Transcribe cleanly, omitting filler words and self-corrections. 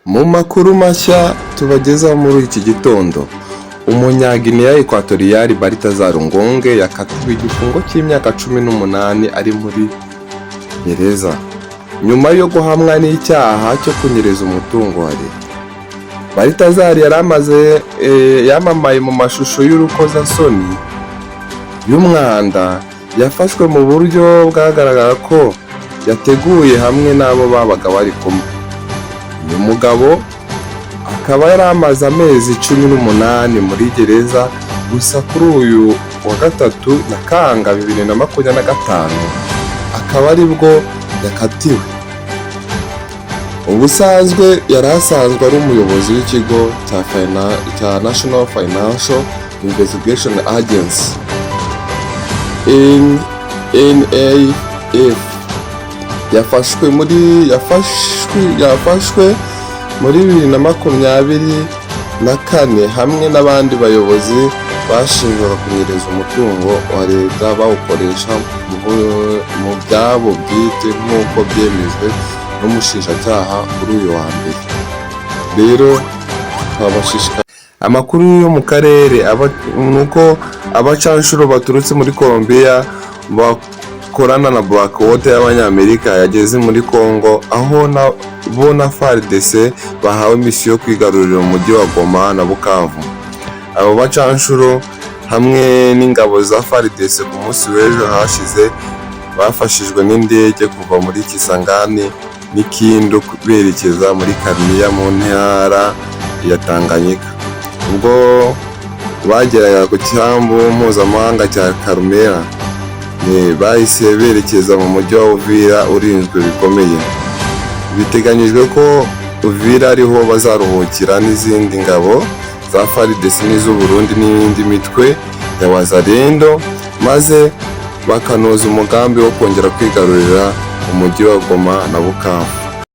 Mu makuru mashya tubagezaho muri iki gitondo, Umunyagineya Ekwatoriyali Baltasar Ngonge yakatiwe igifungo cy'imyaka 18 ari muri gereza, nyuma yo guhamwa n'icyaha cyo kunyereza umutungo wa leta. Baltasar yari amaze yamamaye mu mashusho y'urukozasoni y'umwanda, yafashwe mu buryo bwagaragara ko yateguye hamwe n'abo babaga bari kumwe. Uyu mugabo akaba yari amaze amezi 18 muri gereza, gusa kuri uyu wa gatatu Nyakanga 2025 akaba aribwo yakatiwe. Ubusanzwe yari asanzwe ari umuyobozi w'ikigo cya National Financial Investigation Agency, NAF. Yafashwe muri 2024 hamwe n'abandi bayobozi bashinjwaga kunyereza umutungo wa leta bawukoresha mu byabo bwite, nk'uko byemejwe n'umushinjacyaha kuri uyu wa mbere. Rero twabashishikariza amakuru yo mu karere nuko abacanshuro baturutse muri Colombia bakorana na Blackwater y'Abanyamerika yageze muri Congo, aho bo na FARDC bahawe misiyo yo kwigarurira umujyi wa Goma na Bukavu. Abo bacanshuro hamwe n'ingabo za FARDC ku munsi w'ejo hashize bafashijwe n'indege kuva muri Kisangani n'iKindu berekeza muri Kalemie mu ntara ya Tanganyika. Ubwo bageraga ku cyambu mpuzamahanga cya Karumera, bahise berekeza mu mujyi wa Uvira urinzwe bikomeye. Biteganyijwe ko Uvira ariho bazaruhukira n'izindi ngabo za FARDC n'iz'u Burundi n'indi mitwe ya Wazalendo, maze bakanoza umugambi wo kongera kwigarurira umujyi wa Goma na Bukavu.